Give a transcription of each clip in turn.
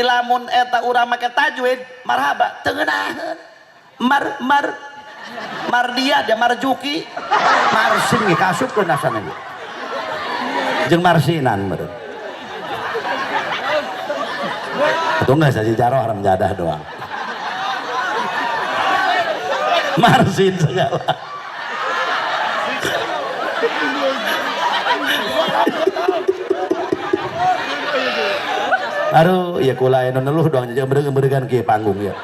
Lamun eta urang make tajwid marhaba teu ngeunaheun. Mar mar mardia dia marjuki marsin ge kaasupkeun asana ge. Jeung marsinan meureun. Atuh geus aja jaroh haram jadah doang. Marsin segala. Aduh, ya kula anu neluh doang jeung beureugan kieu panggung ya.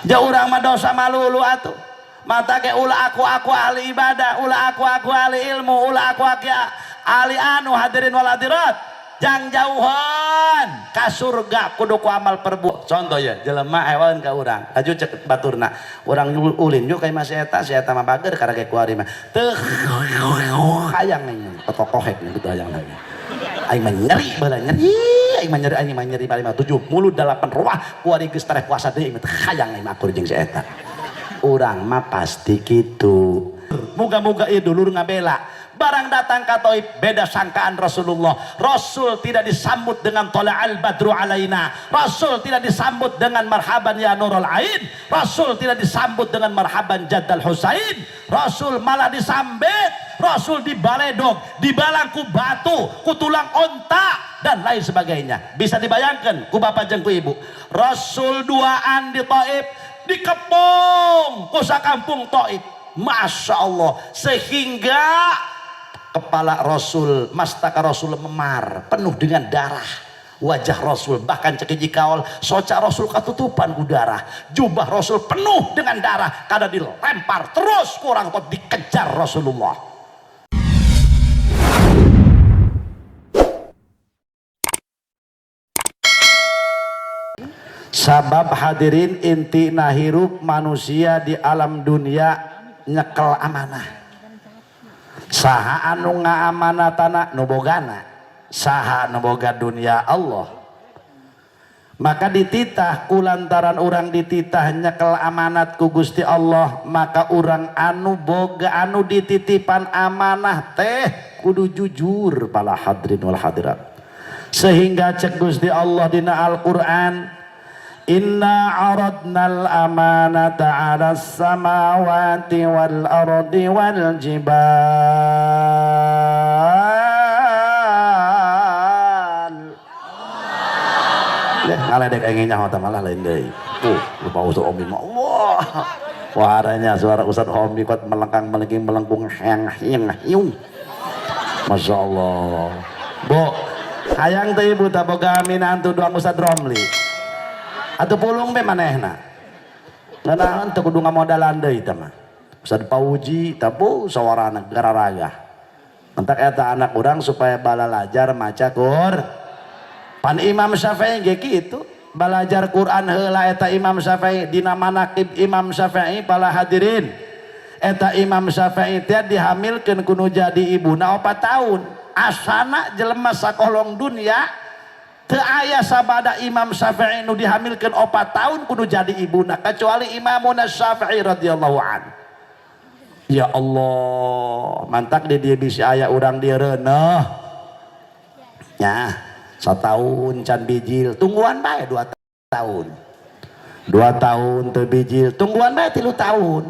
Ja urang mah dosa malulu atuh. Mata ge ulah aku ahli ibadah, ulah aku ahli ilmu, ulah aku ahli anu hadirin wal hadirat. Jang jauhan ka surga kudu ku amal perbuatan. Contoh ya, jelema ewan ka urang. Laju cek baturna. Urang ulin yuk ka imah si eta, si eta mah bager karek kuari mah. Teu hayang aing petokohek gitu hayang lagi. Aing mah nyeri baheula nyeri, aing mah nyeri, aing mah nyeri paling mah 7 mulut 8 ruah kuari geus tareh puasa deui aing mah hayang aing mah akur jeung si eta. Urang mah pasti kitu. Moga-moga ieu dulur ngabela. Barang datang ka Taif beda sangkaan Rasulullah. Rasul tidak disambut dengan tola'al badru alaina. Rasul tidak disambut dengan marhaban ya nurul ain. Rasul tidak disambut dengan marhaban jaddal Husain. Rasul malah disambit. Rasul dibaledog, dibalang ku batu, ku tulang onta dan lain sebagainya. Bisa dibayangkan ku bapak jeung ku ibu. Rasul duaan di Taif dikepung ku sakampung Taif. Masya Allah, sehingga kepala Rasul, mastaka Rasul memar, penuh dengan darah. Wajah Rasul bahkan cek hiji kaol, soca Rasul katutupan ku darah. Jubah Rasul penuh dengan darah karena dilempar terus kurang atau dikejar Rasulullah. Sabab hadirin inti nahirup manusia di alam dunia nyekel amanah. Saha anu ngaamanatana nu bogana, saha nu boga dunia Allah. Maka dititah kulantaran urang dititah nyekel amanat ku Gusti Allah, maka urang anu boga anu dititipan amanah teh kudu jujur pala hadirin wal hadirat. Sehingga cek Gusti Allah dina Al-Qur'an, Inna aradnal amanata 'alas samawati wal ardi wal jibal. Ya, ngaledek aing nyaho teh malah lain deui. Lupa Ustaz Omi mah. Wah. Waranya suara Ustaz Omi kuat melengkang melengking melengkung hang hiang hiung. Masya Allah. Bu, hayang teh ibu tak boga minantu doang Ustaz Romli. Atuh pulung be manehna. Ngeunaheun teu kudu ngamodalan deui teh mah. Ustaz Pauji tabu sawarana gararaga. Entak eta anak urang supaya balalajar maca Qur. Pan Imam Syafi'i ge kitu, balajar Quran heula eta Imam Syafi'i dina manaqib Imam Syafi'i pala hadirin. Eta Imam Syafi'i teh dihamilkeun ku nu jadi ibuna 4 tahun. Asana jelema sakolong dunia teu aya sabada Imam Syafi'i nu dihamilkeun 4 tahun kudu jadi ibuna kecuali Imamuna Syafi'i radhiyallahu an. Ya Allah, mantak di dia bisi aya urang dieu reuneuh. Ya, satahun can bijil, tungguan bae 2 tahun. 2 tahun teu bijil, tungguan bae 3 tahun.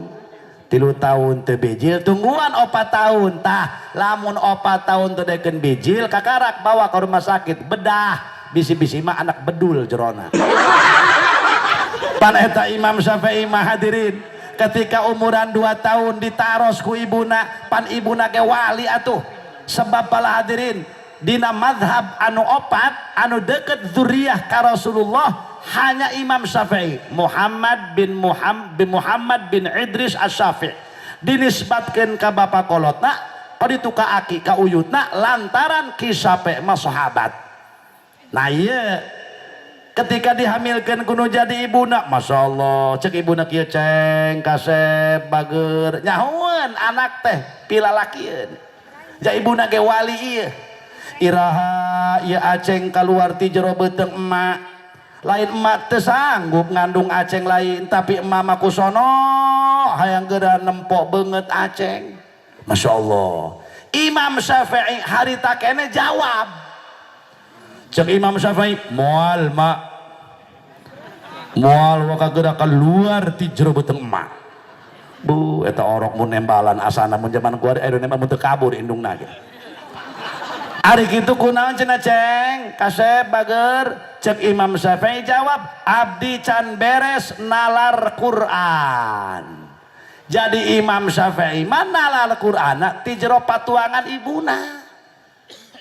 3 tahun teu bijil, tungguan 4 tahun. Tah, lamun 4 tahun teu dekeun bijil, kakarak bawa ke rumah sakit, bedah. Bisi-bisi mah anak bedul jerona. Pan eta Imam Syafi'i mah hadirin, ketika umuran 2 tahun ditaros ku ibuna, pan ibuna ge wali atuh. Sebab pala hadirin, dina madhab anu opat, anu deket zuriyah ka Rasulullah hanya Imam Syafi'i, Muhammad bin Muhammad bin Idris Asy-Syafi'i. Dinisbatkeun ka bapa kolotna, paditu ka aki ka uyutna lantaran Ki Syafi'i mah sahabat. Nah iya, ketika dihamilkan kudu jadi ibuna, Masya Allah, cek ibuna kieu ceng, kasep, bager, nyahoan anak teh pilalakieun. Ja ibuna ge wali ieu. Iraha ieu aceng kaluar ti jero beuteung emak. Lain emak teu sanggup ngandung aceng lain, tapi emak mah kusono hayang geura nempok beungeut aceng. Masya Allah. Imam Syafi'i harita kene jawab. Cek Imam Syafi'i, moal mak, moal waka geura keluar ti jero beuteung emak. Bu, eta orok mun nembalan asana mun zaman kuari aya nembal mun teu kabur indungna ge. Ari kitu kunaon cenah ceng? Kasep bager. Cek Imam Syafi'i jawab, abdi can beres nalar Quran. Jadi Imam Syafi'i mah nalar Quran ti jero patuangan ibuna.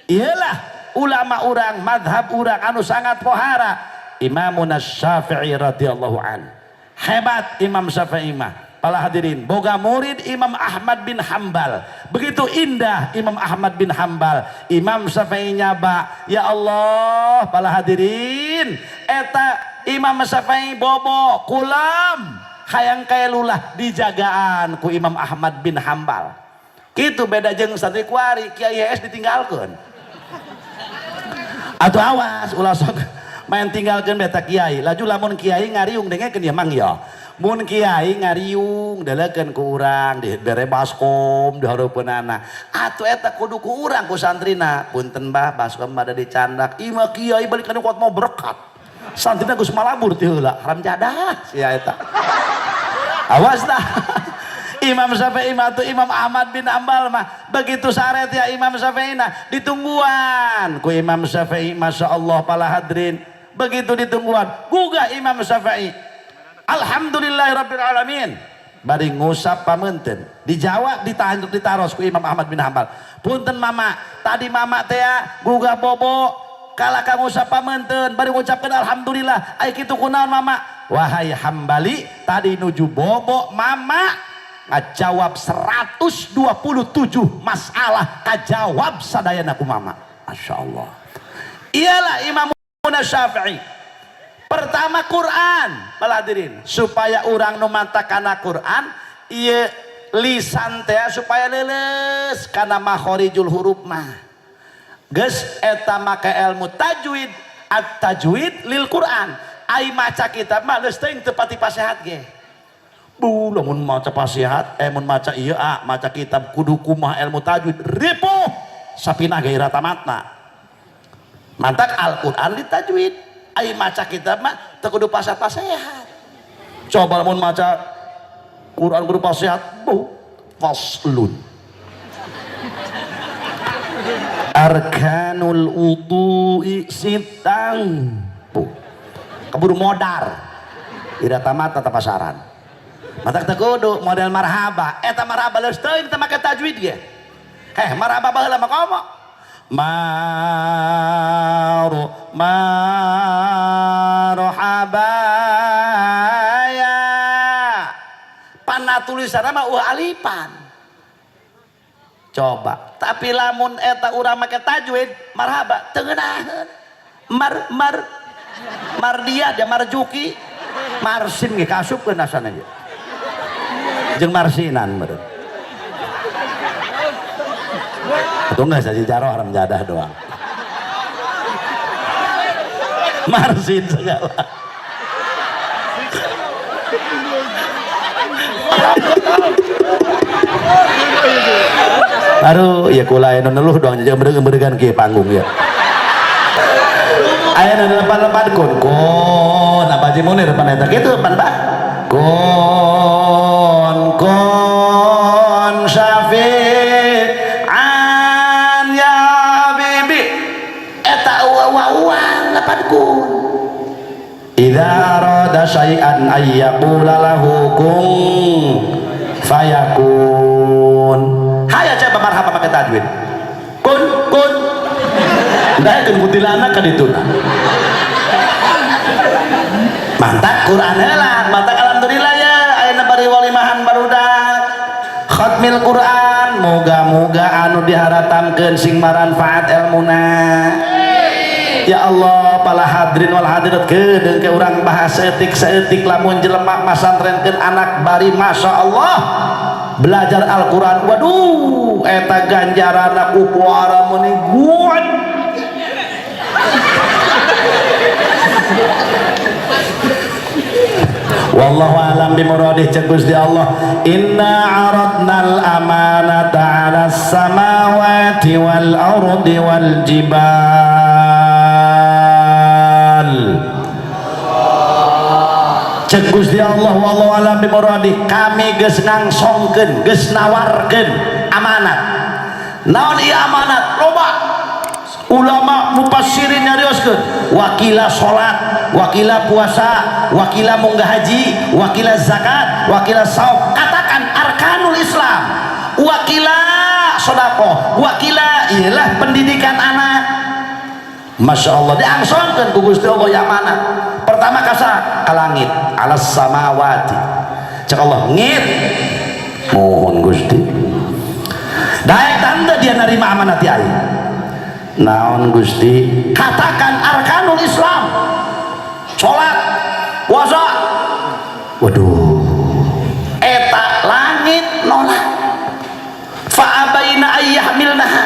Iyalah ulama urang, madhab urang anu sangat pohara, Imamuna Syafi'i radhiyallahu an. Hebat Imam Syafi'i mah. Para hadirin, boga murid Imam Ahmad bin Hambal. Begitu indah Imam Ahmad bin Hambal. Imam Syafi'i nyaba, ya Allah, para hadirin, eta Imam Syafi'i bobo kulam hayang kailulah dijagaan ku Imam Ahmad bin Hambal. Kitu beda jeung santri kuari, Kiai HS ditinggalkeun. Atuh awas ulah sok main tinggalkeun beta kiai. Laju lamun kiai ngariung dengekeun ya mang ya. Mun kiai ngariung delekeun ku urang dibere baskom di hareupeunana. Atuh eta kudu ku urang ku santrina. Punten bah, baskom bade dicandak. Ieu mah kiai balik kana kuat mau berkat. Santrina geus malabur ti heula, haram jadah sia eta. Awas dah. Imam Syafi'i mah tuh Imam Ahmad bin Ambal mah begitu saret ya Imam Syafi'i nah ditungguan ku Imam Syafi'i, Masya Allah para hadirin, begitu ditungguan gugah Imam Syafi'i, alhamdulillahirabbil alamin, bari ngusap pameunteun dijawab ditahan ditaros ku Imam Ahmad bin Hambal, punten mama, tadi mama teh gugah bobo kalah ka ngusap pameunteun bari ngucapkeun alhamdulillah, ai kitu kunaon mama? Wahai Hambali, tadi nuju bobo mama ngajawab 127 masalah, kajawab sadayana ku mama. Masya Allah, iyalah Imam Syafi'i. Pertama Quran, para hadirin, supaya urang nu mata kana Quran ieu lisan teh supaya leuleus kana makhorijul huruf mah geus eta make ilmu tajwid, at-tajwid lil Quran. Ai maca kitab mah geus teuing teu pati pasehat ge. Bu, lamun maca pasihat, mun maca ieu ah, maca kitab kudu kumaha ilmu tajwid, ripuh sapina ge tamatna. Mantak Al-Qur'an di tajwid. Ai maca kitab mah teu kudu pasah-pasehat. Coba lamun maca Quran kudu pasehat, bu, faslun. Arkanul wudu'i sittang. Bu. Keburu modar. Ira tamat tata pasaran. Matak teu kudu model marhaba. Eta marhaba leus teuing teu make tajwid ge. Heh, marhaba baheula mah komo. Maru marhaba ya. Pana tulisanna mah eueuh alipan. Coba, tapi lamun eta urang make tajwid marhaba teu ngeunaheun. Mar mar mardia dia marjuki marsin ge kasupkeun asana ge. Jeung marsinan meureun. Atau enggak saja jaroh haram jadah doang. Marsin segala. Baru ya kula anu neluh doang aja berdegan ke panggung ya. Aya nu lepan-lepan kun kun apa Haji Munir pan eta kitu pan bah. Kun kun syafi'an ya bibi eta uwa-uwan lepan kun. Idza arada syai'an ayyaqula lahu kun fayakun. Haya coba marhaba pakai tajwid. Kun kun. Ndaekeun kuntilanak ka dituna. Mantap Quran heula, mantap alhamdulillah ya ayeuna bari walimahan barudak. Khatmil Quran, moga-moga anu diharatamkeun sing maranfaat elmuna. Ya Allah, para hadirin wal hadirat kedeung ke urang bahas saeutik saeutik lamun jelema masantrenkeun anak bari Masya Allah belajar Al-Quran, waduh eta ganjaranna ku puara meuni guan. Wallahu alam bimuradih cek Gusti Allah, inna aradnal amanata 'alas samawati wal ardi wal jibal Cek Gusti Allah, wallahu alam bimuradi, kami geus ngangsongkeun, geus nawarkeun amanat. Naon ieu amanat? Loba ulama mufassirin nyarioskeun, wakila salat, wakila puasa, wakila munggah haji, wakila zakat, wakila saum, katakan arkanul Islam, wakila sodakoh, wakila ialah pendidikan anak. Masya Allah, diangsongkeun ku Gusti Allah yang mana pertama kasa ka langit, alas samawati. Cek Allah, ngit, mohon Gusti, daek tanda dia nerima amanat aing. Naon Gusti? Katakan arkanul Islam, salat, puasa. Waduh, eta langit nolak. Fa'abaina ayyahmilnaha,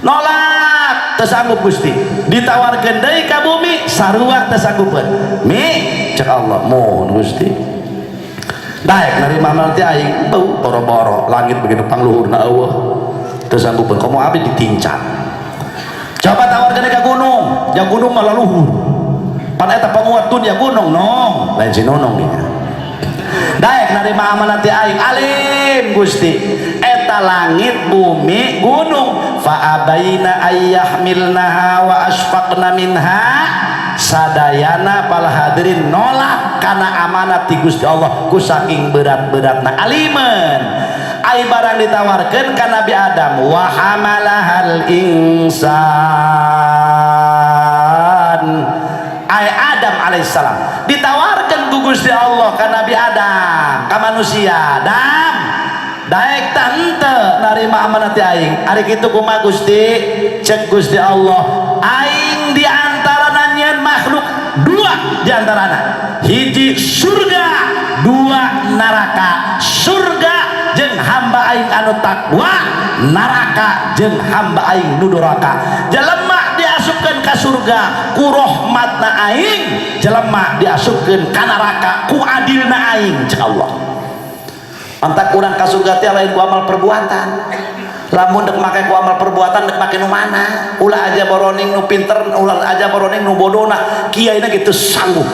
nolak, teu sanggup Gusti. Ditawarkeun deui ka bumi, sarua teu sanggupeun. Mi, cek Allah, mohon Gusti, daek nerima amanat aing. Bau boro-boro langit, begitu pangluhurna eueuh, teu sanggupeun. Komo abdi ditincak. Coba tawarkeun ka gunung, ya gunung mah laluhur, pan eta penguat dunia gunung nong lain si nonong dia. Daek nerima amanat aing? Alim Gusti. Eta langit, bumi, gunung, fa'abaina ayyahmilnaha wa asfaqna minha, sadayana pala hadirin nolak karena amanat ti Gusti Allah ku saking berat-beratna. Alimen ai barang ditawarkan ka Nabi Adam, wa hamalahal insan, ai Adam alaihissalam ditawarkan ku Gusti Allah ka Nabi Adam, ka manusia. Dam, daek tante narima amanat aing? Ari kitu kumaha Gusti? Cek Gusti Allah, aing di antara nyieun makhluk dua, di antarana hiji surga, dua neraka. Surga jeung hamba aing anu takwa, neraka jeung hamba aing nu doraka. Jelema diasupkeun ka surga ku rahmatna aing, jelema diasupkeun ka neraka ku adilna aing, cek Allah. Mantak urang ka surga teh lain ku amal perbuatan. Lamun dek make ku amal perbuatan, dek make nu mana? Ulah aja boroning nu pinter, ulah aja boroning nu bodona, kiaina gitu sanggup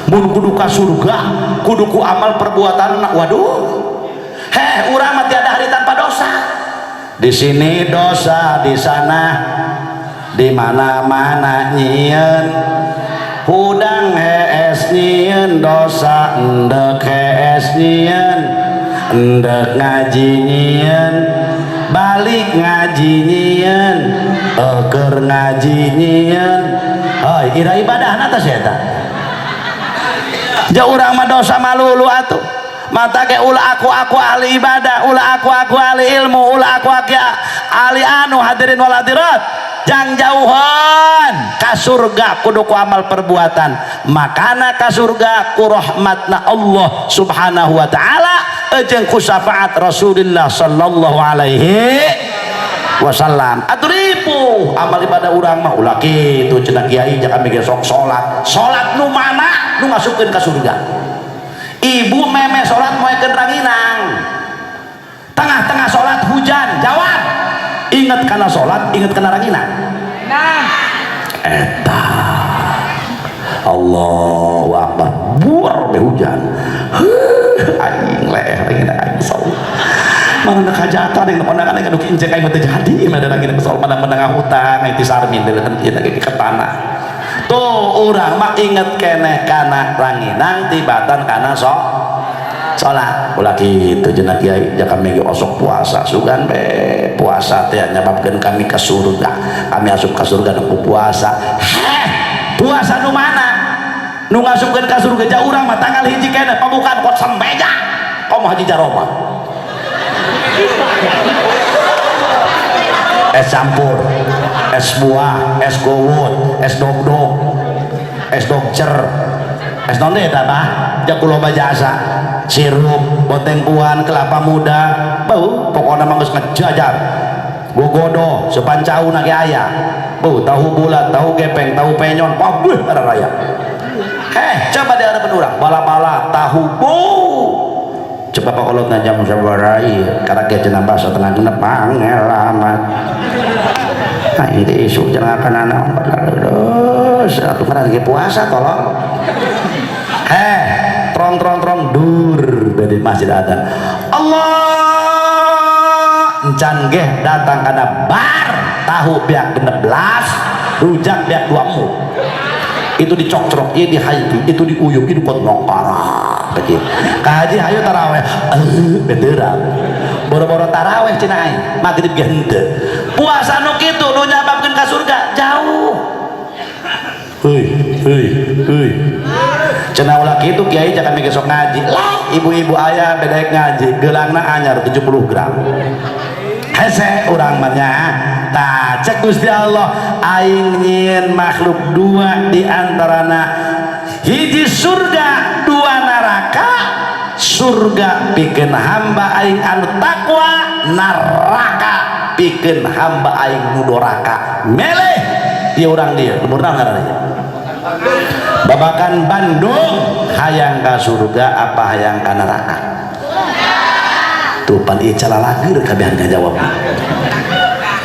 mun kudu ka surga kudu ku amal perbuatan. Waduh, heh, urang mah tiada hari tanpa dosa. Di sini dosa, di sana, di mana-mana nyieun. Hudang hees nyieun dosa, endek hees nyieun, endek ngaji nyieun, balik ngaji nyieun, eker ngaji nyieun. Hoi, ira ibadah atas eta jauh. Urang mah dosa malulu atuh. Mata ke ulah aku ahli ibadah, ulah aku ahli ilmu, ulah aku ahli anu. Hadirin wal hadirat, jang jauhan ka surga kudu ku amal perbuatan. Makana ka surga ku rahmatna Allah Subhanahu wa taala jeung ku syafaat Rasulullah sallallahu alaihi wasallam. Atuh ripuh amal ibadah urang mah. Ulah kitu cenah kiai, jangan mikir sok salat. Salat nu mana nu ngasupkeun ka surga? Ibu meme salat moekeun ranginang, tengah-tengah salat hujan. Jawab, inget kana salat, inget kana ranginang? Nah. Eta Allahu Akbar, buar be hujan. Heuh, aing leher ranginang aing salat mana nak hajatan yang kondangan aing anu kinceng aing teh jadi mana ranginang salat mana menengah hutang aing ti sarmin deuleuh ieu ke tanah. Tuh, urang mah inget keneh kana ranginang tibatan kana so salat. Ulah kitu cenah kiai, jangan kami osok puasa, sugan be puasa teh nyababkeun kami ke surga, kami asup ke surga nu puasa. Heh, puasa nu mana nu ngasupkeun ka surga? Jauh urang mah tanggal 1 keneh pembukaan kot sembeja komo haji jaroma, es campur, es buah, es gowot, es dogdog, es dogcer, es non eta bah jakuloba jasa, sirup bonteng puan, kelapa muda, bau pokoknya mah geus ngejajar gogodo sepancau ge aya, bau tahu bulat, tahu gepeng, tahu penyon, pabuh raya. Heh, coba di hadapan urang bala-bala tahu bu. Coba pak kolot jam sabaraha ieu? Karena kieu cenah basa tengah genep angel amat. Aing teh isuk cenah kana naon terus atuh, kana lagi puasa tolong. Heh, trong trong trong dur di masjid ada Allah encan geh datang karena bar tahu biak 16 rujak biak 2 mu itu dicocrok, ini dihaiti, itu diuyuk, itu kot nongkara kecil kaji. Hayu taraweh, eh beneran boro-boro taraweh cenah aing maghrib ge henteu. Puasa nu kitu nu nyababkeun ka surga jauh. Heuy heuy heuy, cenah ulah kitu kiai, jangan mikir sok ngaji lah. Ibu-ibu aya bedek ngaji, geulangna anyar 70 gram, hese urang mah nya. Tah, cek Gusti Allah, aing nyieun makhluk dua, di antarana hiji surga, dua neraka. Surga pikeun hamba aing anu takwa, neraka pikeun hamba aing nu doraka. Meleh dia urang, dia lembur naon ngaranna, Babakan Bandung. Hayang ka surga apa hayang ka neraka? Tuh pan ieu calalageur kabehan ngajawab.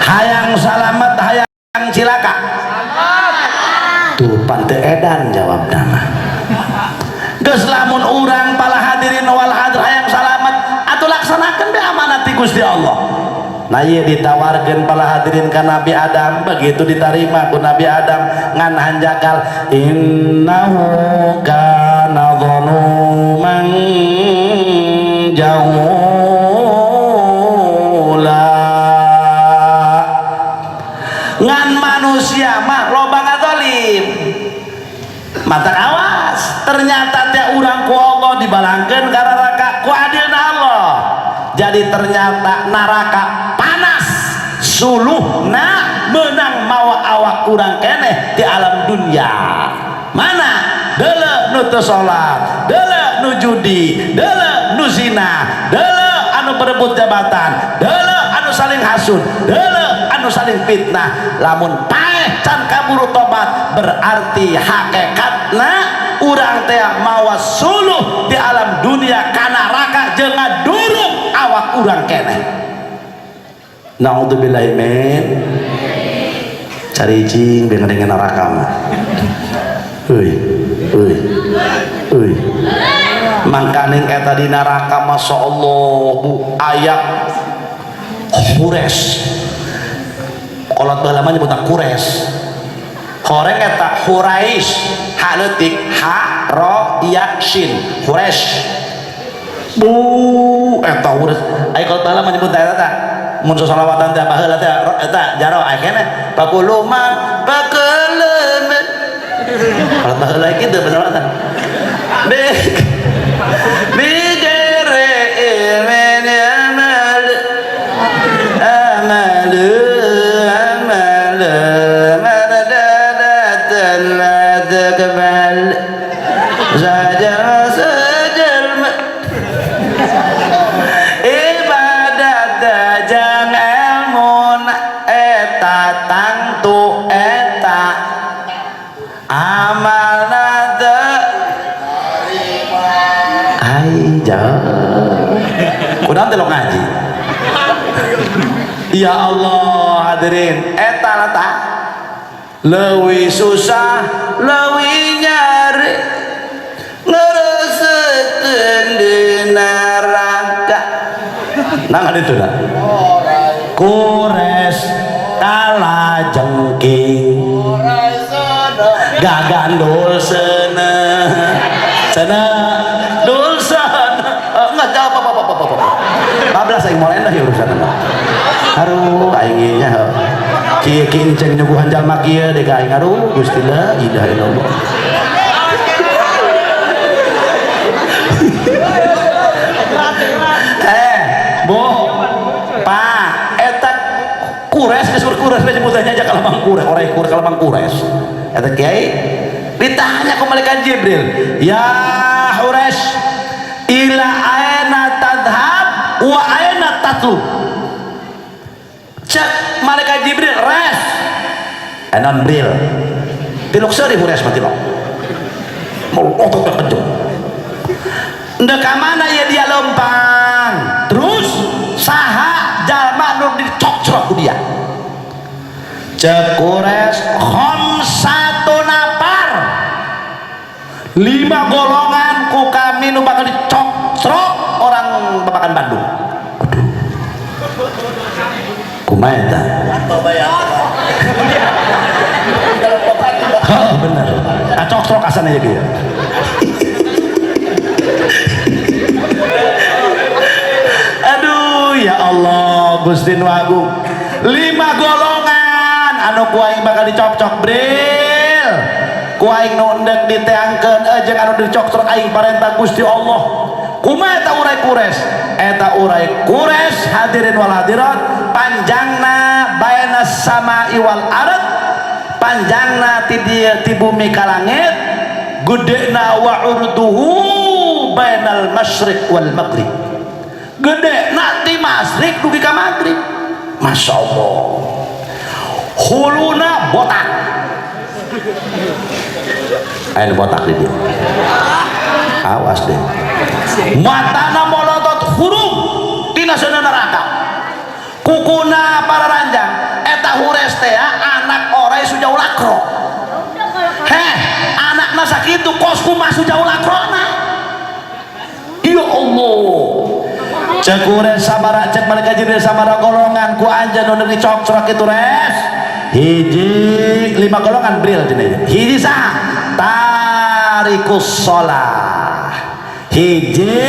Hayang salamet, hayang cilaka? Tuh pan teu edan jawab nama. Geus, lamun urang pala hadirin wal hadir hayang salamet atuh laksanakeun be amanat ti Gusti Allah. Nah, ieu ditawarkeun pala hadirin ka Nabi Adam. Begitu diterima ku Nabi Adam, ngan hanjakal innahu kana zaluman jahula, ngan manusia mah loba ngazolim. Mata awas, ternyata teh urang ku Allah dibalangkeun ka neraka ku adilna Allah. Jadi ternyata neraka panas suluhna menang mawa awak urang keneh di alam dunia. Mana deuleu nu teu salat, deuleu nu judi, deuleu nu zina, deuleu anu berebut jabatan, deuleu anu saling hasud, deuleu anu saling fitnah. Lamun paeh can kaburu tobat, berarti hakikatna urang teh mawa suluh di alam dunia ka neraka jeung ngadurung awak urang keneh. Naudzubillahi min caricing dengan neraka mah. Euy euy euy, mangkaning eta di neraka, Masya Allah, Bu, aya hures. Kolot baheula mah nyebutna kures, horeng eta hurais, ha leutik, ha ro ya shin, hures, Bu. Eta hures aya kolot baheula mah nyebutna eta tah. Mun sosolawatan teh baheula teh eta jaro aya keneh pakuluman pakelemen. Kolot baheula kitu pasolawatan bik bigere ilmin amal amal amal mardadatan la taqbal sajar sajar ibadat jang ilmu eta tangtu eta amalna teu. Ai jauh kunaon teh ngaji. Ya Allah, hadirin, eta lah tak leuwih susah, leuwih nyari ngeresekeun di neraka. Nah, itu dah kures kalajengking gagandul seuneu seuneu dul seuneu. Eh, enggak jawab apa apa apa apa bablas aing moal endah ya urusan mah. Aduh, aing ieu nya kieu kieu enceng nyuguhan jalma kieu deui ka aing. Aduh Gusti, la ilaha illallah. Eh, Bu, Pak, eta kures geus kures we nyebutannya aja kalabang kures, orang kures kalabang kures. Eta kiai ditanya ku malaikat Jibril, "Ya Hures, ila aina tadhab wa aina tatlub?" Cek malaikat Jibril, "Res enon bril tilok seuri Hures mah tilok mau otot kejem. Ndek ka mana ya dia lempang? Terus saha jalma nu dicocrok ku dia?" Cek Kures, khamsatu nafar, lima golongan. ku kami nu bakal dicoktrok orang Babakan Bandung. Aduh, kumaha eta? Oh, bener. Kacoktrok asana aja gitu. Aduh ya Allah Gusti nu Agung. 5 golongan anu ku aing bakal dicokcok bril. Ku aing nu endek diteangkeun jeung anu dicoktrok aing parentah Gusti Allah. Kumaha eta urai kures? Eta urai kures hadirin wal hadirat panjangna baina sama iwal ard, panjangna ti dieu ti bumi ka langit, gedena wa urduhu bainal masyriq wal maghrib. Gedena ti masyriq dugi ka maghrib. Masya Allah. Huluna botak. Aya botak di dieu. Awas deh. Matana molotot huruf tina seuneu neraka. Kukuna para ranjang eta hures teh anak orai sujau lakro. Heh, anakna sakitu kos kumaha sujau lakrona. Ya Allah. Cek ures sabara cek malaikat Jibril sabara golongan ku anjeun nu dicokcrok kitu res. Hiji 5 golongan bril cenah. Hiji saha? Tarikus shalah. Hiji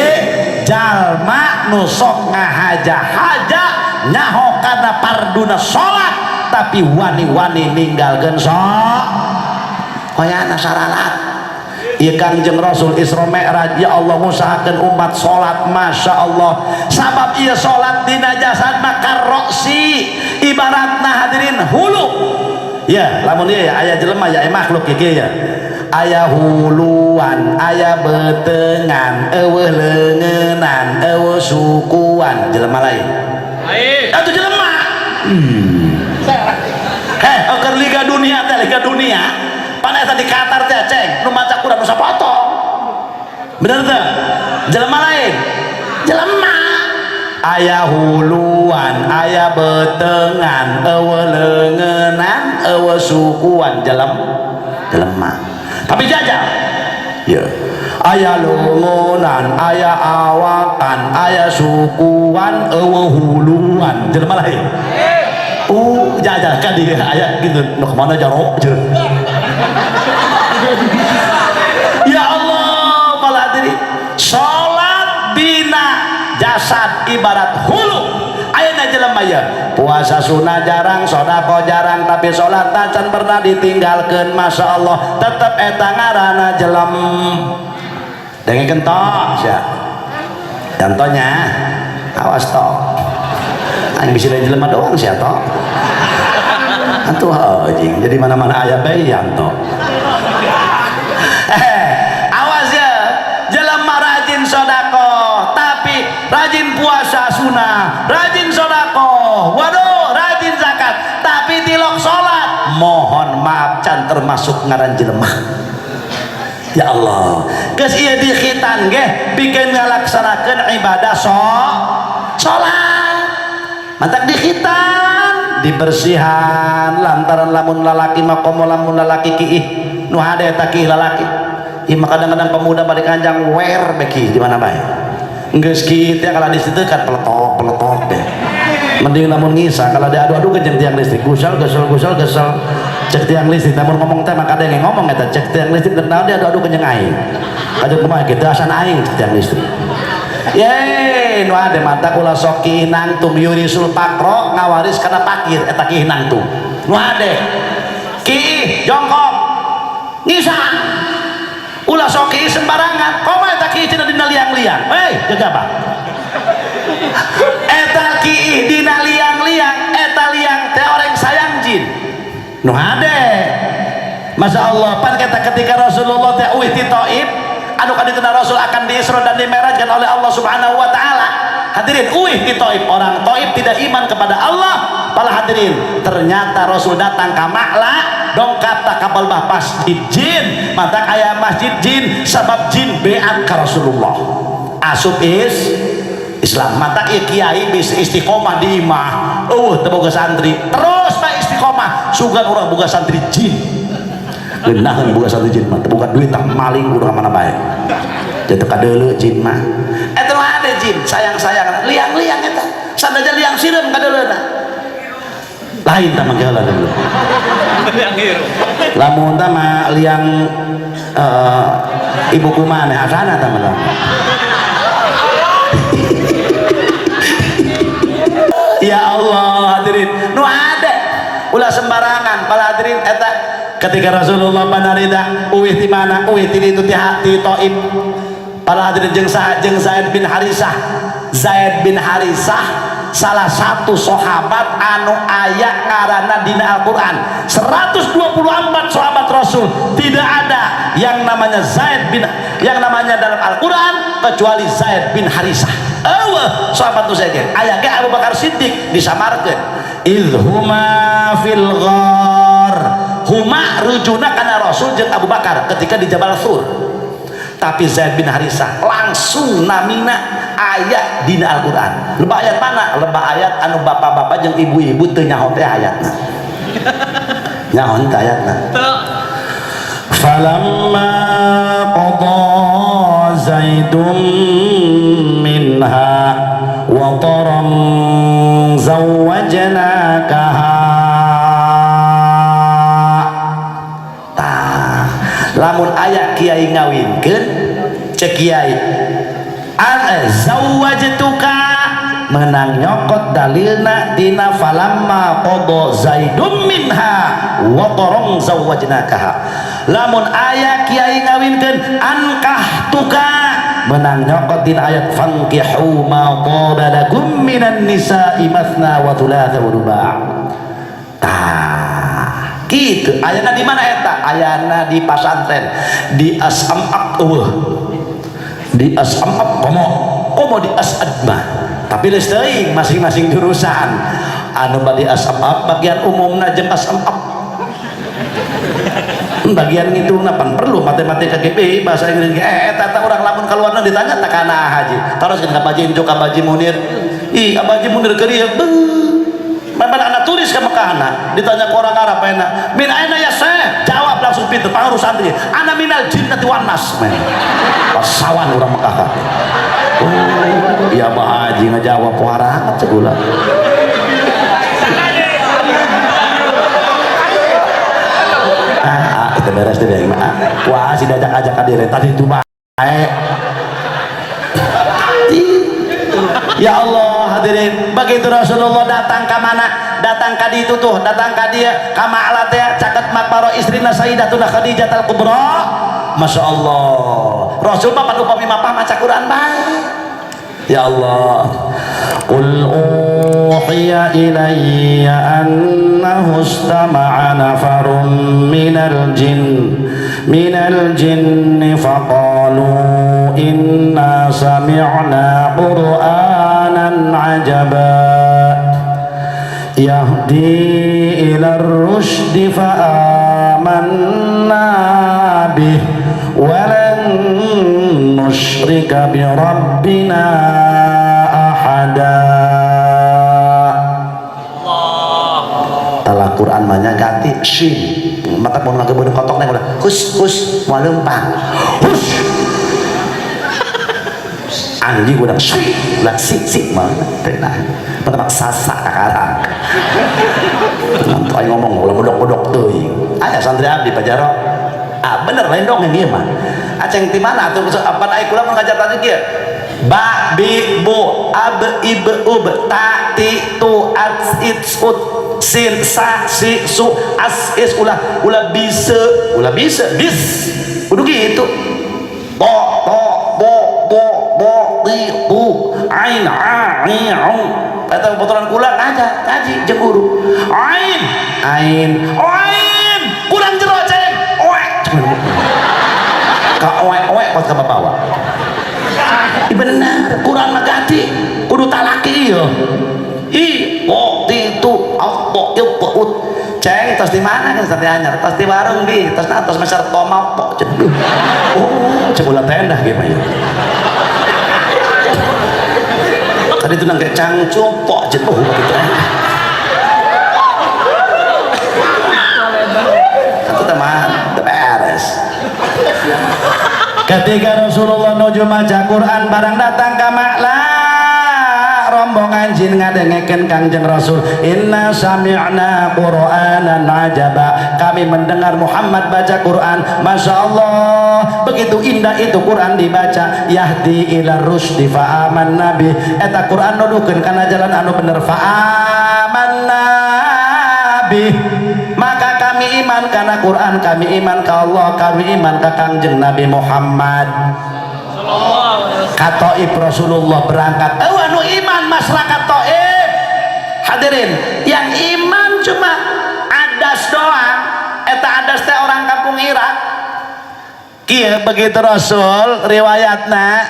jalma nu sok ngahaja-haja nyaho kana parduna salat tapi wani-wani ninggalkeun sok hoyana saralat. Ieu Kangjeng Rasul Isra Mi'raj ya Allah ngusahakeun umat salat Masya Allah sabab ieu salat dina jasad maka roksi ibaratna hadirin hulu ya lamun ieu ya aya jelema ya makhluk ieu ya aya huluan aya betengan eueuh leungeunnan eueuh sukuan jelema lain atuh jelema. Heh keur liga dunia teh liga dunia pan eta di Qatar teh ceng nu maca kurang nu sapotong bener teh jelema lain jelema aya huluan aya betengan eueuh leungeunnan eueuh sukuan jelema tapi jajal ya aya lungunan aya awakan aya sukuan eueuh huluan jelema lain. Jajal kan dia aya gitu nu kemana jarok jeung ya Allah para hadirin salat dina jasad ibarat hulu ayeuna jelema ya puasa sunah jarang sedekah jarang tapi salat tacan pernah ditinggalkeun Masya Allah tetep eta ngaranna jelem dengekeun tok sia contohnya awas tok aing bisi lain jelema doang sia tok atuh anjing jadi mana-mana aya bae yanto. Awas ya jelema rajin sedekah tapi rajin puasa sunah rajin sedekah waduh rajin zakat tapi tilok salat mohon maaf can termasuk ngaran jelema. Ya Allah geus ieu di khitan geh pikeun ngalaksanakeun ibadah salat mantak di khitan dibersihan lantaran lamun lalaki mah komo lamun lalaki kiih nu hade eta kiih lalaki ieu mah kadang-kadang pemuda bari kanjang wer beki di mana bae geus kiih teh kalau di situ kan peletok-peletok deh mending lamun ngisa kalau diadu-adu jeung tiang listrik gusal gesel gusal gesel cek tiang listrik namun ngomong teh maka ada yang ngomong eta cek tiang listrik naon diadu-adu jeung aing kajeun kumaha kitu asan aing cek tiang listrik. Yeay, nu ade mata ulah sok kiih nangtung yurisul pakro ngawaris kana pakir eta kiih nangtung. Nu ade kiih jongkok ngisa ulah sok kiih sembarangan komo eta kiih cenah dina liang-liang. Hei, jaga apa? Eta kiih dina liang-liang, eta liang teh orang sayang jin. Nu ade Masya Allah pan kata ketika Rasulullah teh uih ti Taif anu kadituna Rasul akan diisra dan dimerajkan oleh Allah Subhanahu wa taala. Hadirin uih di Taif, orang Taif tidak iman kepada Allah. Para hadirin, ternyata Rasul datang ka Ma'la dongkap ta ka balbah masjid jin, matak aya masjid jin sabab jin beat ka Rasulullah. Asup is Islam, matak ieu kiai bisa istiqomah di imah. Eueuh teu boga santri, terus bae istiqomah, sugan urang boga santri jin. Geunaheun boga santri jin mah, teu boga duit tak maling urang mana bae. Jatuh kadeuleu jin mah. Eta mah ada jin, sayang-sayang, liang-liang eta. Sanajan liang sireum kadeuleuna. Lain tah mangke heula dulu. Liang hirup. Lamun tah mah liang ibu kumaneh asana tah mah. Ya Allah hadirin, nu ada ulah sembarangan para hadirin eta ketika Rasulullah panarida uwih di mana uwih di itu ti hati Taif para hadirin jeung saha jeung Zaid bin Harisah. Zaid bin Harisah salah satu sahabat anu aya ngaranna dina Al-Qur'an. 124 sahabat Rasul tidak ada yang namanya Zaid bin yang namanya dalam Al-Qur'an kecuali Zaid bin Harisah. Eueuh sahabat nu sejen aya ge Abu Bakar Siddiq disamarkeun idhuma fil ghar huma rujuna kana Rasul jeung Abu Bakar ketika di Jabal Thur. Tapi Zaid bin Harisah langsung namina ayat dina Al-Qur'an. Lebah ayat mana? Lebah ayat anu bapak-bapak jeung ibu-ibu teu nyaho teh ayatna. Nyaho teh ayatna. Falamma qada Zaidun minha wa taram zawwajnakaha. Tah, lamun aya kiai ngawinkeun cek kiai zawwajtuka menang nyokot dalilna dina falamma qada Zaidun minha wa taram zawwajnakaha. Lamun aya kiai ngawinkeun ankahtuka menang nyokot dina ayat fankihu ma qada lakum minan nisa'i matsna wa thulatha wa ruba'. Tah kitu ayana di mana eta? Ayana di pasantren di As-Am'aq eueuh di As-Am'aq komo komo di As-Adma tapi geus teuing masing-masing jurusan anu badi As-Am'aq bagian umumna jeung As-Am'aq bagian ngitungna pan perlu matematika GB bahasa Inggris eta eta urang lamun kaluarna ditanya tak kana haji terus ka Baji Injo ka Baji Munir ih Baji Munir keur ieu beuh memang anak turis ke Mekahna ditanya ke orang Arab enak min aina ya syekh jawab langsung pinter pangaruh santri ana minal jinnati wan nas men pasawan urang Mekah kan oh ya Bah Haji ngajawab pohara cegula ah itu beres deh dari mana wah si diajak-ajak ka diri tadi itu bae. Ya Allah hadirin begitu Rasulullah datang ke mana datang ke itu tuh datang ke dia ka Ma'la teh caket makbaro istrina Sayyidatuna Khadijah al-Kubra. Masya Allah Rasul mah pan upami mapah maca Quran bae. Ya Allah Qul uhiya ilayya annahu istama'a nafarun minal jinni faqalu inna sami'na qur'anan ajaba yahdi ila rusydi fa'amanna bih wa lan nusyrika bi rabbina ahada. Allah. Quran mah nya ganti shin mata mun ngagebeun kotok neng ulah hus hus moal leumpang hus anjing udah si lah si si mah teh nah mata sasa kakarang aing ngomong ulah bodok-bodok teuing aya santri abdi Pajaro ah bener lain dong yang ieu mah aceng ti mana atuh apa aing kula mun ngajar tadi kieu ba bi bu ab ib ub ta ti tu at it ut sin sa si su as is ulah ulah bisa bis kudu gitu to to bo bo bo ti tu ain a i u eta botoran kula ngaji ngaji jeung guru ain ain ain kurang jero ceng oek ka oek oek pas ka bawa. Benar kurang nagati kudu talaki ieu i o ti tu auto il ut ceng tas di mana kan sate anyar tas di warung bi tas na tas meser tomato oh cek ulah tendah ge mah tadi itu nang kayak cangcupok jen oh begitu itu teman beres. Ketika Rasulullah nuju maca Quran, barang datang ka Ma'la, rombongan jin ngadengekeun Kangjeng Rasul, "Inna sami'na Qur'anan ajaba." Kami mendengar Muhammad baca Quran, Masya Allah, begitu indah itu Quran dibaca. "Yahdi ila rusdi fa amanna bih." Eta Quran nuduhkeun kana jalan anu bener. "Fa amanna bih," maka kami iman karena Quran, kami iman ke Allah, kami iman ke Kangjeng Nabi Muhammad. Ka Taif Rasulullah berangkat. Oh, anu iman masyarakat Taif, hadirin, yang iman cuma Adas doang. Eta Adas teh orang kampung Irak. Kieu, begitu Rasul, riwayatna,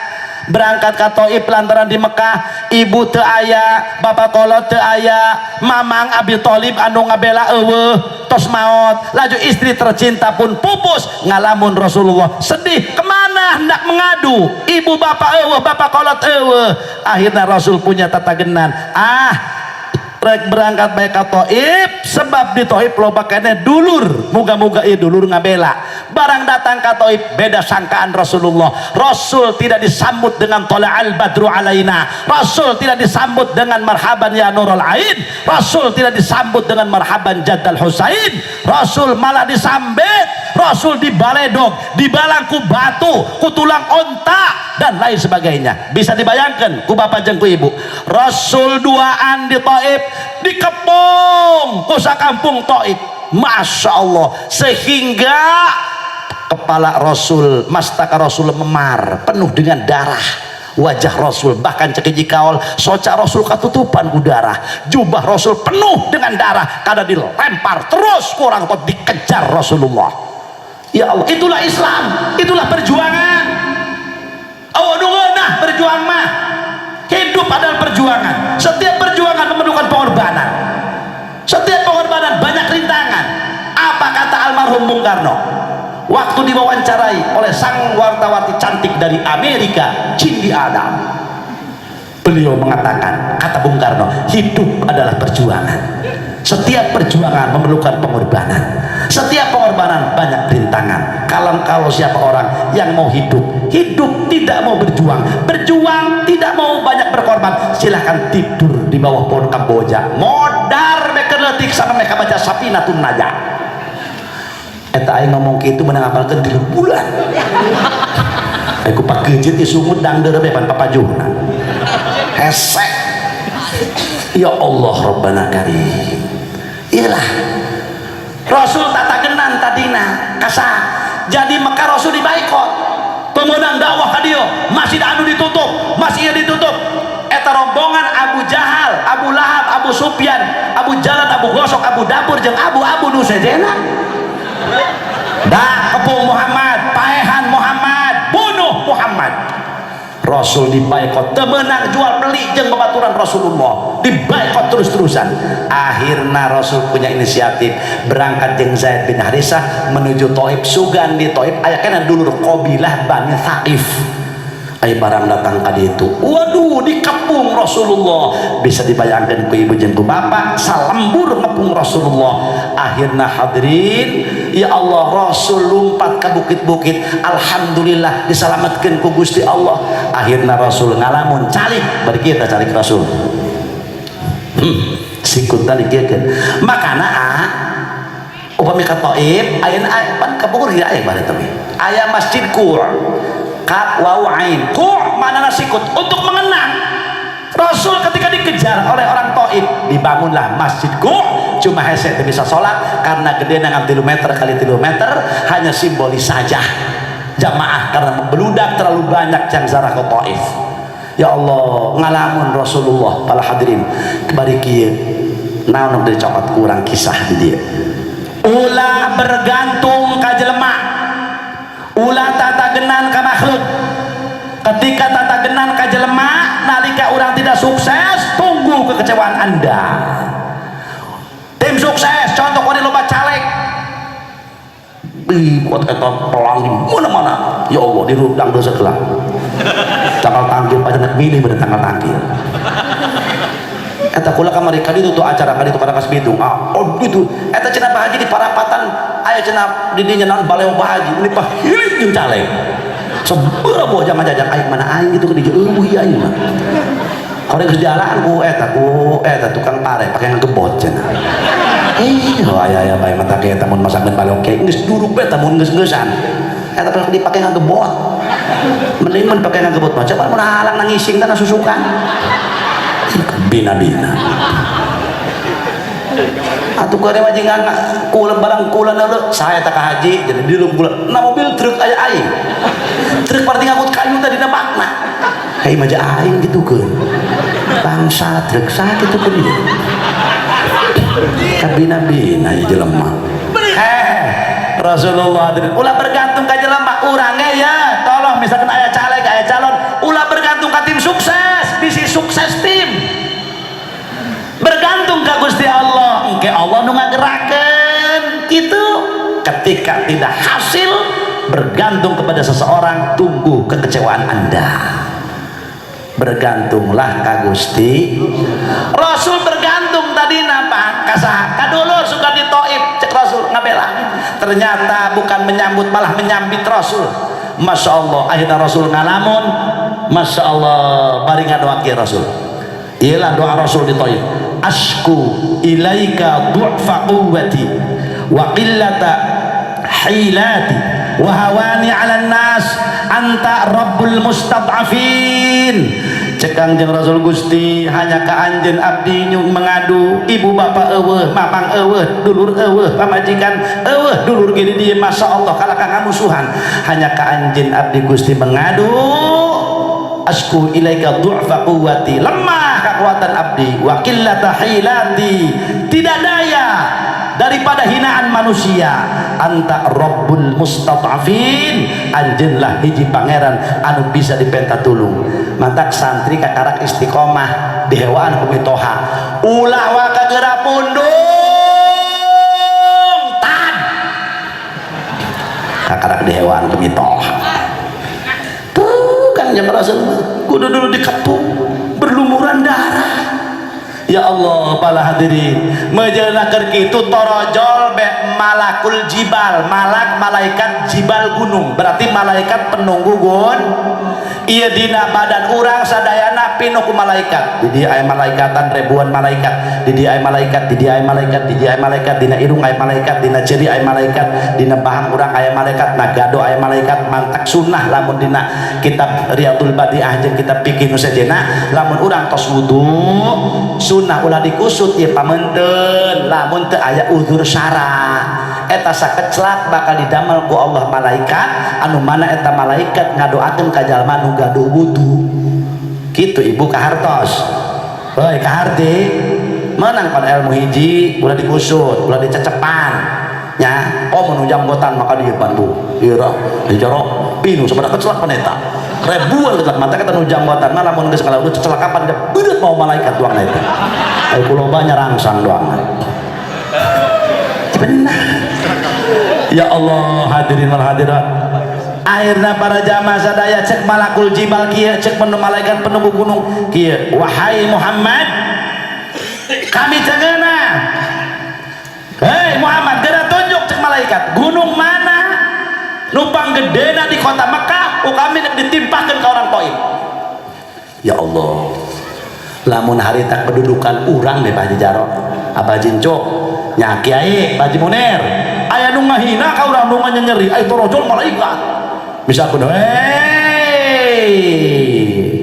berangkat ke Taif lantaran di Mekah ibu teu aya, bapak kolot teu aya, mamang Abi Thalib anu ngabela euweuh, tos maot, laju istri tercinta pun pupus. Ngalamun Rasulullah, sedih. Kemana hendak mengadu? Ibu bapak euweuh, bapak kolot euweuh. Akhirnya Rasul punya tatagenan, ah, rek berangkat baik ke Taif, sebab di Taif loba keneh dulur, muga-muga ieu dulur ngabela. Barang datang ke Taif, beda sangkaan Rasulullah. Rasul tidak disambut dengan "Tola'al badru alaina". Rasul tidak disambut dengan "Marhaban ya nurul ain". Rasul tidak disambut dengan "Marhaban jaddal Husain". Rasul malah disambit, Rasul dibaledog, dibalang ku batu, ku tulang onta, dan lain sebagainya. Bisa dibayangkan ku bapak jeung ku ibu, Rasul duaan di Taif, dikepung ku kampung Taif, Masya Allah, sehingga kepala Rasul, mastaka Rasul memar, penuh dengan darah. Wajah Rasul, bahkan cek hiji kaol, soca Rasul katutupan ku darah. Jubah Rasul penuh dengan darah karena dilempar terus ku orang atau dikejar Rasulullah. Ya Allah, itulah Islam, itulah perjuangan. Oh, nah, berjuang mah, hidup adalah perjuangan. Setiap perjuangan memerlukan pengorbanan, setiap pengorbanan banyak rintangan. Apa kata almarhum Bung Karno waktu diwawancarai oleh sang wartawati cantik dari Amerika, Cindy Adam? Beliau mengatakan, kata Bung Karno, "Hidup adalah perjuangan. Setiap perjuangan memerlukan pengorbanan, setiap pengorbanan banyak rintangan. Kalau kalau siapa orang yang mau hidup, hidup tidak mau berjuang, berjuang tidak mau banyak berkorban, silahkan tidur di bawah pohon kamboja, modar mereka letik sama mereka baca Safinatun Najah." Eta aing ngomong kitu menang apalkeun 3 bulan. Aing ku pakeujit isungut dangdeur be pan papajuhna hese. Ya Allah, Rabbana Karim. Iyalah, Rasul tatagenan tadina kasa jadi Mekah. Rasul dibaikot, pemenang dakwah ka dieu, masjid anu ditutup, masjid ditutup. Eta rombongan Abu Jahal, Abu Lahab, Abu Sufyan, Abu Jalan, Abu Gosok, Abu Dapur, jeung Abu-abu nu sejena dah kepung Muhammad, paehan Muhammad, bunuh Muhammad. Rasul dibaikot, temenang jual beli jeung babaturan Rasulullah, dibaikot terus-terusan. Akhirnya Rasul punya inisiatif berangkat jeung Zaid bin Harisah menuju Taif. Sugan di Taif aya kana dulur kabilah Bani Thaqif. Ayo, barang datang ka ditu, waduh, dikepung Rasulullah. Bisa dibayangkan ku ibu jeung ku bapak, salembur ngepung Rasulullah. Akhirnya, hadirin, ya Allah, Rasul lompat ke bukit-bukit. Alhamdulillah, diselamatkan ku Gusti Allah. Akhirnya Rasul ngalamun calik. Bari kita calik Rasul, sikut tadi kieu makana. Ah, upami ka Taif ayeuna pan kapungkur aya bari, tapi aya Masjid Qu', kaf waw ain, qu' mana sikut, untuk mengenang Rasul ketika dikejar oleh orang Taif. Dibangunlah Masjid Qu'. Cuma hese teu bisa sholat karena gede dengan 3 meter kali 3 meter, hanya simbolis saja jamaah karena membeludak terlalu banyak yang zarah ke Taif. Ya Allah, ngalamun Rasulullah. Para hadirin, bari kieu naon dicokot kurang kisah di dia. Ulah bergantung ka jelema, ulah tatagenan ka makhluk. Ketika tatagenan ka jelema, nalika orang tidak sukses, tunggu kekecewaan Anda. Tim sukses, contoh kau loba caleg. Ih, buat eta pelang di mana-mana. Ya Allah, di rudang dosa kelak tanggal tangkil pada milih pada tanggal tangkil. Eta kula kamari ka ditu tuh, acara ka ditu kana kas Bitung. Ah, oh gitu. Eta cenah Pak Haji di parapatan aya cenah di dinya naon, baleo Pak Haji ini pahilit jeung caleg. Seberapa jangan jajan aing mana aing gitu ke dieu eueuh ieu aing mah. Korek geus jalan ku eta tukang pare pake ngegebot cenah. Oh aya aya bae mata ge eta mun masakeun baloke geus duruk bae eta mun geus-geusan. Eta pake dipake ngagebot. Mending mun pake ngagebot mah coba mun halang nang ngising tanah susukan. Bina-bina. Atuh kare mah jeung kula barang kula neuleuh saya tak haji jadi di kula na mobil truk aya aing. Truk parti ngangkut kayu tadi dina bakna. Hei mah aing gitukeun. Bangsa truk saha kitukeun ieu. Kabina-bina ieu jelema. Rasulullah ulah bergantung ka jelema urang ge ya tolong misalkan aya caleg aya calon ulah bergantung ka tim sukses bisi sukses tim bergantung ka Gusti Allah engke Allah nu ngagerakeun kitu. Ketika tidak hasil bergantung kepada seseorang, tunggu kekecewaan Anda. Bergantunglah ka Gusti. Rasul bergantung tadi napa kasaha ka dulur suka di Taif, cek Rasul ngabela, ternyata bukan menyambut malah menyambit Rasul. Masya Allah, akhirnya Rasul ngalamun. Masya Allah, bari ngadoa ke Rasul. Ialah doa Rasul di Taif, asku ilaika du'fa quwwati wa qillata hilati wa hawani 'alan nas anta rabbul mustad'afin. Cek Kangjeng Rasul, Gusti, hanya ka anjeun abdi nyung mengadu, ibu bapak eueuh, mamang eueuh, dulur eueuh, pamajikan eueuh, dulur gini dieu Masya Allah kalah ka ngamusuhan, hanya ka anjeun abdi Gusti mengadu. Asku ilaika du'fa quwwati, lemah kekuatan abdi, wa qillata hilati, tidak daya daripada hinaan manusia, anta rabbul mustad'afin, anjeunlah hiji pangeran anu bisa dipenta tulung. Mantak santri kakarak istiqomah dihewaan ku mitoha, ulah waka geura pundung tan kakarak dihewaan ku mitoha tuh kan yang Rasul kudu dulu dikepung berlumuran darah. Ya Allah, para hadirin, menjelaskan itu torojol be malakul jibal, malak malaikat jibal gunung, berarti malaikat penunggu gun. Iya, dina badan urang sadayana pinuh ku malaikat. Di dia aya malaikatan ribuan malaikat, di dia aya malaikat, di dia aya malaikat, di dia aya malaikat, dina irung aya malaikat, dina ceuri aya malaikat, dina bahang urang aya malaikat, nagado aya malaikat. Mantak sunnah lamun dina kitab Riyadul Badiah jeung kitab fikih nu sejenna, lamun urang tos wudu sunnah ulah dikusut ieu pameuntun lamun teu aya uzur syara. Eta sakeclak bakal didamel ku Allah malaikat anu mana eta malaikat ngadoakeun ka jalma nu gaduh wudu kitu. Ibu kahartos, heuy kaharti menang pan ilmu hiji, ulah dikusut, ulah dicecepan nya. Oh, mun janggotan maka di bantu ieu rah di jaro pinu sabada kecelak pan eta ribuan kecelak mata kata nu janggotan mah lamun geus kalau cecelak kapan dia beureut mau malaikat doang eta ayo kulo banyak rangsang doang. Benar ya Allah, hadirin wal hadirat, akhirnya para jamaah sadaya, cek malakul jibal kieu, cek penuh malaikat penunggu gunung kieu, wahai Muhammad, kami cengeuna. Hei Muhammad, geura tunjuk, cek malaikat, gunung mana numpang gedena di kota Mekah ku kami ditimpahkan ke orang Taif. Ya Allah, lamun harita kedudukan urang deh, Pak Haji Jarot, Abah Jinco nya, Kiai Pak Haji Munir, aya nu ngahina ka urang, nu nyeri, aya torojol malaikat misalkan, hei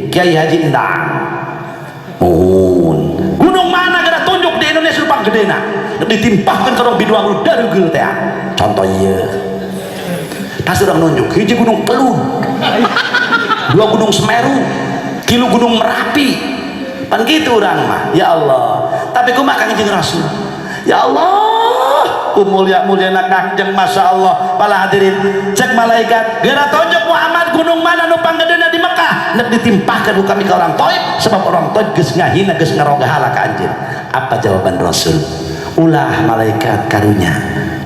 Kiai Haji Endang, mohon gunung mana geura tunjuk di Indonesia numpang gedena ditimpahkan ke orang biduang lu darugel teh. Contoh ieu pasti orang nunjuk hiji gunung Kelud, dua gunung Semeru, tilu gunung Merapi, pan gitu orang mah. Ya Allah, tapi kumaha Kangjeng Rasul? Ya Allah, mulia mulia Kangjeng, Masya Allah. Para hadirin, cek malaikat, geura tunjuk Muhammad gunung mana numpang gedena di Mekah nek ditimpahkan ku kami ke orang Taif, sebab orang Taif geus ngahina, geus ngarogahala ka anjeun. Apa jawaban Rasul? Ulah malaikat, karunya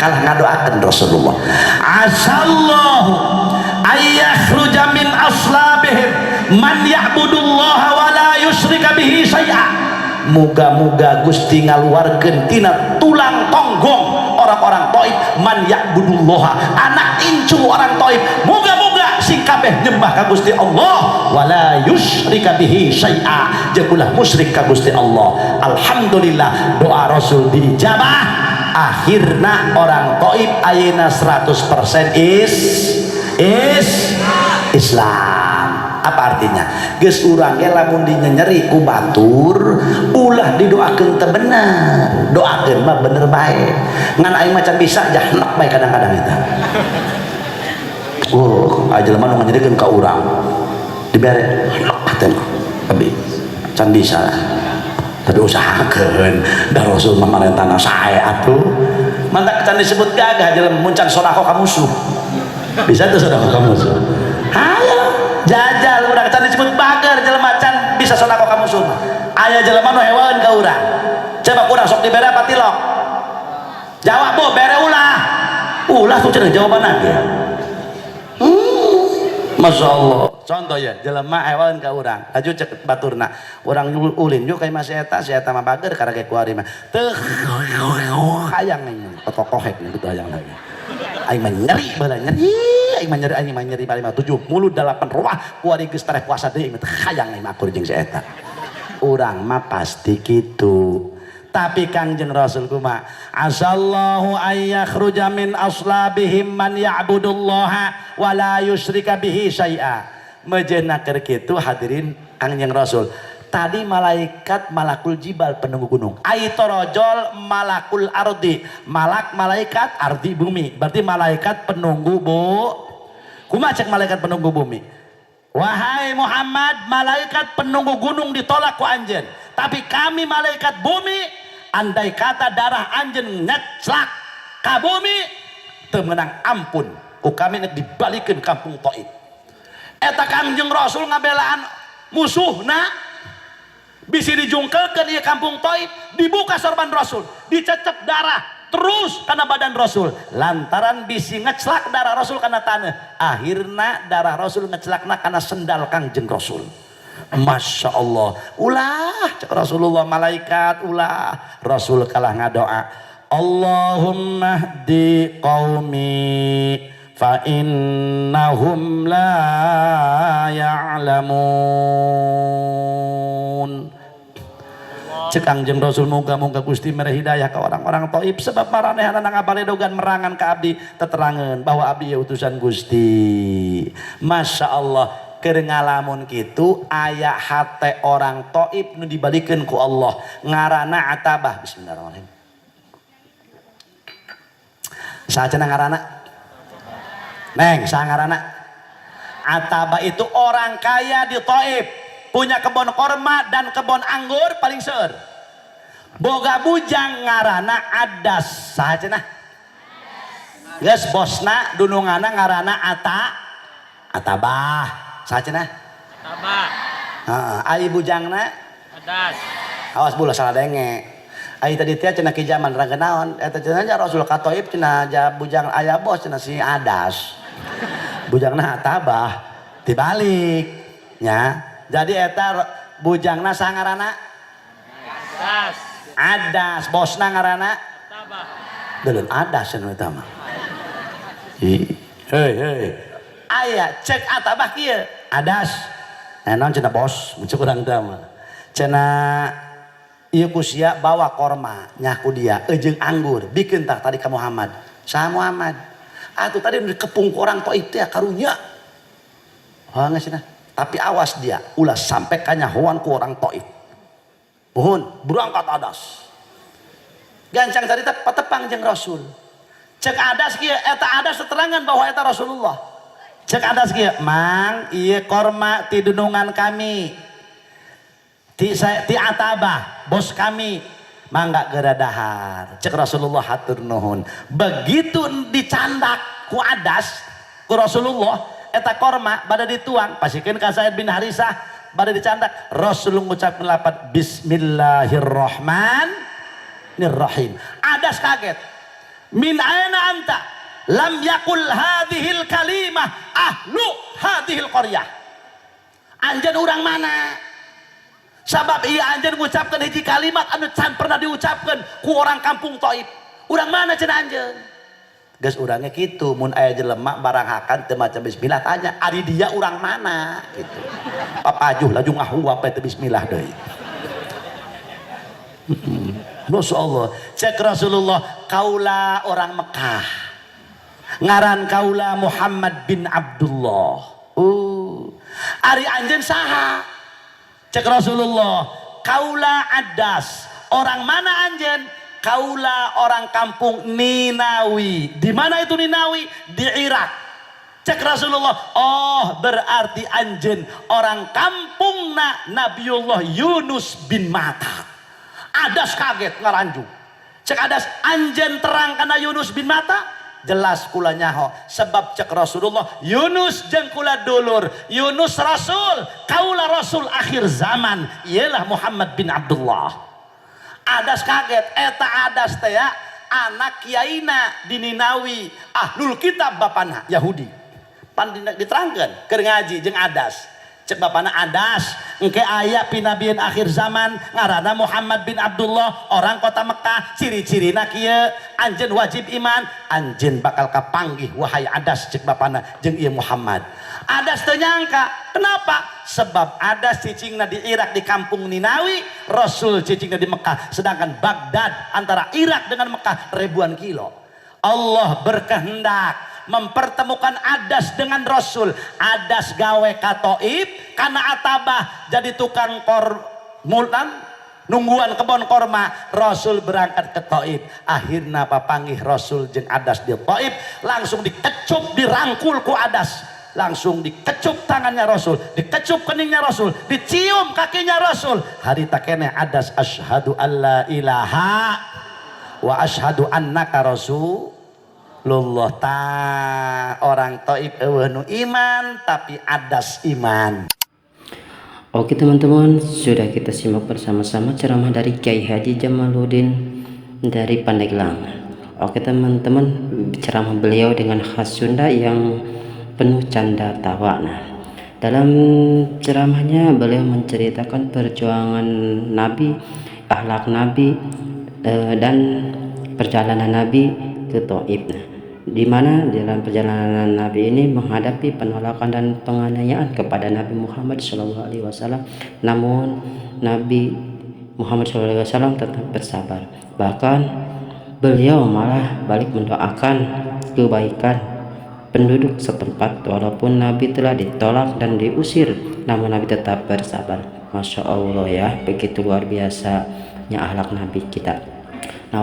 kalah ngadoakeun Rasulullah, asallahu ayyakhruja min aslabihim man ya'budullaha wa la yusyrika bihi syai'a. Muga-muga Gusti ngaluarkeun tina tulang tonggong orang-orang Taif man ya'budullaha, anak incu orang Taif, muga-muga Sing kabeh nyembah ka Gusti Allah, wala yusyrika bihi syai'a, jeung ulah musyrik ka Gusti Allah. Alhamdulillah, doa Rasul diijabah. Akhirna orang Taif ayeuna 100% is Islam. Apa artinya, geus? Urang ge lamun dinyenyeri ku batur, ulah didoakeun teu bener, doakeun mah bener bae. Ngan aing macam bisa jahnak bae kadang-kadang eta. Oh, aya jelema nu nganyerikeun ka urang, dibere henek hate mah, tapi can bisa lah, tapi usahakeun da Rasul mah marentana sae atuh. Mantak can disebut gagah jelema mun can sedekah ka musuh. Bisa tuh sedekah ka musuh? Hayo jajal. Urang can disebut bager jelema can bisa sedekah ka musuh. Aya jelema nu hewan ka urang, coba kurang sok dibere apa tilok? Jawab, Bu. Bere ulah? Ulah tuh cenah jawaban ge. Masya Allah. Contoh ya, jelema hewan ka urang, laju cek baturna, urang ulin yuk kayak masih eta, si eta mah bager karena kayak kuari mah teu hayang aing tokohek gitu, hayang lagi aing mah nyeri baheula, nyeri aing mah, nyeri aing mah, nyeri paling mah tujuh mulut delapan ruah. Kuari geus tareh puasa deui, aing mah teu hayang aing mah akur jeung si eta. Urang mah pasti kitu. Tapi Kangjeng Rasul kumaha? Asallahu ayyakhruja min aslabihim man ya'budullaha wa la yusyrika bihi syai'a. Mejeuna keur kitu, hadirin, Kangjeng Rasul tadi malaikat malakul jibal, penunggu gunung, ai torojol malakul ardi, malak malaikat, ardi bumi, berarti malaikat penunggu bu. Kumaha cek malaikat penunggu bumi? Wahai Muhammad, malaikat penunggu gunung ditolak ku anjeun, tapi kami malaikat bumi, andai kata darah anjeun nyeclak ka bumi, teu meunang ampun ku kami, nek dibalikeun kampung Taif. Eta Kangjeng Rasul ngabelaan musuhna, bisi dijungkelkeun ieu kampung Taif. Dibuka sorban Rasul, dicecep darah terus karena badan Rasul, lantaran bisi ngeclak darah Rasul karena tanah. Akhirna darah Rasul ngeclakna karena sendal Kangjeng Rasul. Masya Allah. Ulah, cek Rasulullah, malaikat ulah. Rasul kalah ngadoa, Allahumma hdi qaumi fa innahum la ya'lamun. Cek Kangjeng Rasul, moga-moga Gusti mere hidayah ke orang-orang Taif, sebab maranehanana ngabaledogan merangan ka abdi, teterangan bahwa abdi ya utusan Gusti. Masya Allah, keur ngalamun kitu aya hate orang Taif nu dibalikeun ku Allah, ngaranna Atabah. Bismillahirrahmanirrahim. Saha cenah ngaranna, Neng? Saha ngaranna? Atabah itu orang kaya di Taif, punya kebun korma dan kebun anggur paling seueur. Boga bujang ngaranna Adas. Saha cenah? Geus, bosna dununganna ngaranna Atabah. Saha cenah? Tabah. Heeh, ai bujangna? Adas. Awas bula salah denge. Ai tadi teh cenah ki zaman rangga naon eta cenah ja Rasul ka Taif cenah ja bujang aya bos cenah si Adas. Bujangna Atabah, dibalik nya. Jadi eta bujangna sangarana? Adas. Adas, bosna ngaranna? Tabah. Deuleun Adas cenah eta mah. Hei hei. Aya cek Atabah kieu. Adas. Eh, naon cenah bos, mun cek urang teh mah. Cenah ieu ku sia bawa korma nyaku dia eujeung anggur, bikeun tah tadi ka Muhammad. Saha Muhammad? Atuh tadi nu dikepung ku orang Taif teh karunya. Heuh cenah. Tapi awas dia, ulah sampai kanyahoan ku orang Taif. Mohon, berangkat Adas. Gancang tadi teh patepang jeung Rasul. Cek Adas kieu, eta Adas teterangan bahwa eta Rasulullah. Cek Adas kieu, "Mang, ieu korma ti dunungan kami. Ti Atabah, bos kami. Mangga geura dahar." Cek Rasulullah, "Hatur nuhun." Begitu dicandak ku Adas ku Rasulullah eta korma pada dituang, pasikeun ka Zaid bin Harisah, pada dicandak, Rasul ngucapkeun lapat Bismillahirrahmanirrahim. Adas kaget. Min aina anta? Lam yakul hadhil kalimah ahlu hadhil qaryah. Anjeun urang mana? Sabab iya anjeun ngucapkeun hiji kalimat anu can pernah diucapkeun ku orang kampung Taif. Urang mana cenah anjeun? Geus urangnya kitu, mun aya jelema barang hakan teu maca bismillah tanya, ari dia urang mana gitu. Papajuh laju ngahuap teu bismillah deui. Masya Allah, cek Rasulullah, kaula orang Mekah. Ngaran kaula Muhammad bin Abdullah. Ari anjeun saha? Cek Rasulullah, kaula Adas. Orang mana anjeun? Kaula orang kampung Ninawi. Di mana itu Ninawi? Di Irak. Cek Rasulullah, oh berarti anjeun orang kampung na Nabiullah Yunus bin Mata. Adas kaget ngaranjung. Cek Adas, anjeun terang kana Yunus bin Mata? Jelas kula nyaho, sebab cek Rasulullah Yunus jeung kula dulur, Yunus rasul, kaula rasul akhir zaman, ialah Muhammad bin Abdullah. Adas kaget, eta Adas teh ya, anak kiaina di Ninawi, ahlul kitab bapana Yahudi. Pan diterangkeun keur ngaji jeung Adas. Cek bapana Adas, engke aya pinabian akhir zaman ngaranna Muhammad bin Abdullah, orang kota Mekah, ciri-cirina kieu, anjeun wajib iman, anjeun bakal kapanggih wahai Adas, cek bapana jeung ieu Muhammad. Adas teu nyangka. Kenapa? Sebab Adas cicingna di Irak di kampung Ninawi, Rasul cicingna di Mekah, sedangkan Baghdad antara Irak dengan Mekah ribuan kilo. Allah berkehendak mempertemukan Adas dengan Rasul. Adas gawe ka Taif karena atabah jadi tukang kor mulan nungguan kebon korma. Rasul berangkat ke Taif, akhirnya papanggih Rasul jeung Adas di Taif, langsung dikecup, dirangkul ku Adas, langsung dikecup tangannya Rasul, dikecup keningnya Rasul, dicium kakinya Rasul. Harita keneh Adas asyhadu alla ilaha wa asyhadu annaka rasulullah. Ta orang Taif euweuh nu iman, tapi Adas iman. Oke teman-teman, sudah kita simak bersama-sama ceramah dari Kiai Haji Jamaluddin dari Pandeglang. Oke teman-teman, ceramah beliau dengan khas Sunda yang penuh canda tawa. Nah, dalam ceramahnya beliau menceritakan perjuangan Nabi, akhlak Nabi, dan perjalanan Nabi ke Taif. Nah, di mana dalam perjalanan Nabi ini menghadapi penolakan dan penganiayaan kepada Nabi Muhammad SAW. Namun Nabi Muhammad SAW tetap bersabar. Bahkan beliau malah balik mendoakan kebaikan penduduk setempat walaupun Nabi telah ditolak dan diusir, namun Nabi tetap bersabar. Masya Allah ya, begitu luar biasanya akhlak Nabi kita. Nah,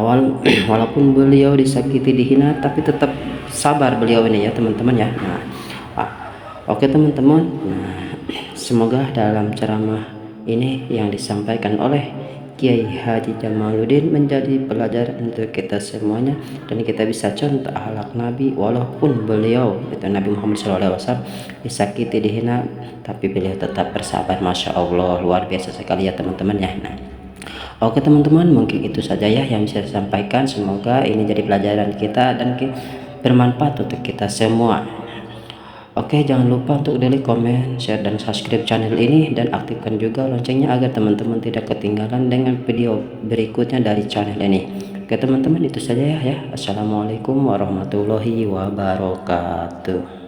walaupun beliau disakiti, dihina, tapi tetap sabar beliau ini ya teman-teman ya. Nah, oke teman-teman, nah, semoga dalam ceramah ini yang disampaikan oleh Kiai Haji Jamaluddin menjadi pelajaran untuk kita semuanya dan kita bisa contoh akhlak Nabi walaupun beliau itu Nabi Muhammad SAW disakiti, dihina, tapi beliau tetap bersabar. Masya Allah, luar biasa sekali ya teman-teman ya. Nah, oke teman-teman, mungkin itu saja ya yang bisa saya sampaikan. Semoga ini jadi pelajaran kita dan bermanfaat untuk kita semua. Oke, jangan lupa untuk di like, comment, share, dan subscribe channel ini dan aktifkan juga loncengnya agar teman-teman tidak ketinggalan dengan video berikutnya dari channel ini. Oke teman-teman, itu saja ya. Assalamualaikum warahmatullahi wabarakatuh.